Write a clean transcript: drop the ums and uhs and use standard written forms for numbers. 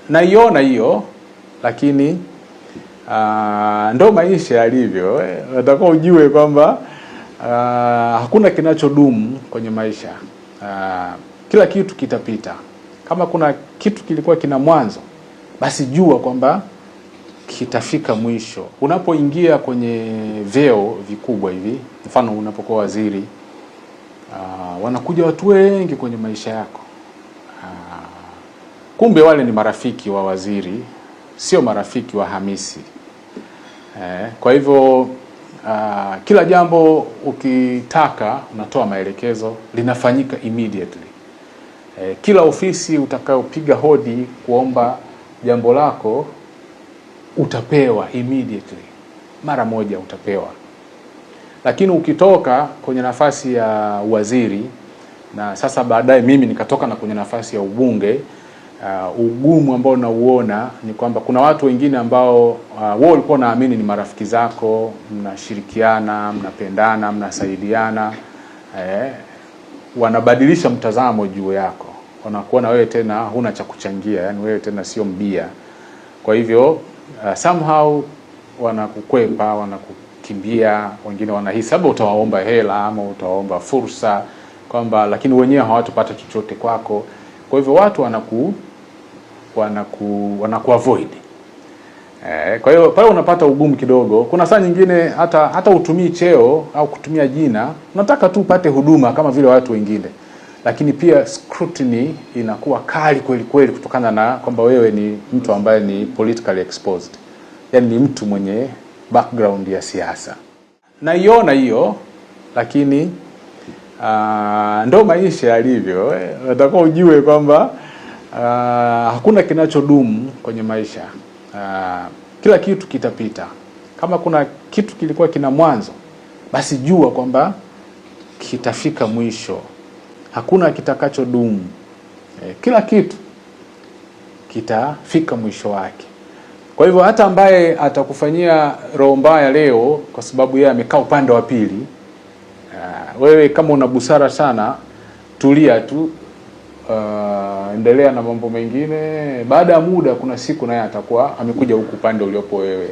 Naiona hiyo, lakini ndo maisha yalivyo. Nataka ujue kwamba hakuna kinachodumu kwenye maisha. Kila kitu kitapita. Kama kuna kitu kilikuwa kina mwanzo, basi jua kwamba kitafika mwisho. Unapoingia kwenye vyeo vikubwa hivi, mfano unapokuwa waziri, wanakuja watu wengi kwenye maisha yako. Kumbe wale ni marafiki wa waziri, sio marafiki wa Hamisi. Kwa hivyo kila jambo ukitaka unatoa maelekezo linafanyika immediately. Kila ofisi utakayopiga hodi kuomba jambo lako utapewa immediately, mara moja utapewa. Lakini ukitoka kwenye nafasi ya waziri na sasa baadaye mimi nikatoka na kwenye nafasi ya ubunge, ugumu ambao nauona ni kwamba kuna watu wengine ambao wao walikuwa naamini ni marafiki zako, mnashirikiana, mnapendana, mnasaidiana, wanabadilisha mtazamo juu yako, wanakuona wewe tena huna cha kuchangia, yani wewe tena sio mbia. Kwa hivyo somehow wanakukwepa, wanakukimbia, wengine wanahisi labda utawaomba hela ama utawaomba fursa kwamba, lakini wenyewe hawatopata chochote kwako. Kwa hivyo watu wanaku avoid. Kwa hiyo pale unapata ugumu kidogo. Kuna saa nyingine hata utumii cheo au kutumia jina, unataka tu upate huduma kama vile watu wengine, lakini pia scrutiny inakuwa kali kweli kweli, kutokana na kwamba wewe ni mtu ambaye ni politically exposed, yaani ni mtu mwenye background ya siasa. Naiona hiyo, lakini ndo maisha yalivyo. Nataka ujue kwamba hakuna kinachodumu kwenye maisha. Kila kitu kitapita. Kama kuna kitu kilikuwa kina mwanzo, basi jua kwamba kitafika mwisho. Hakuna kitakachodumu. Kila kitu kitafika mwisho wake. Kwa hivyo hata ambaye atakufanyia roho mbaya leo kwa sababu yeye amekaa upande wa pili, wewe kama una busara sana, tulia tu, endelea na mambo mengine. Baada ya muda, kuna siku naye atakuwa amekuja huku upande uliopo wewe.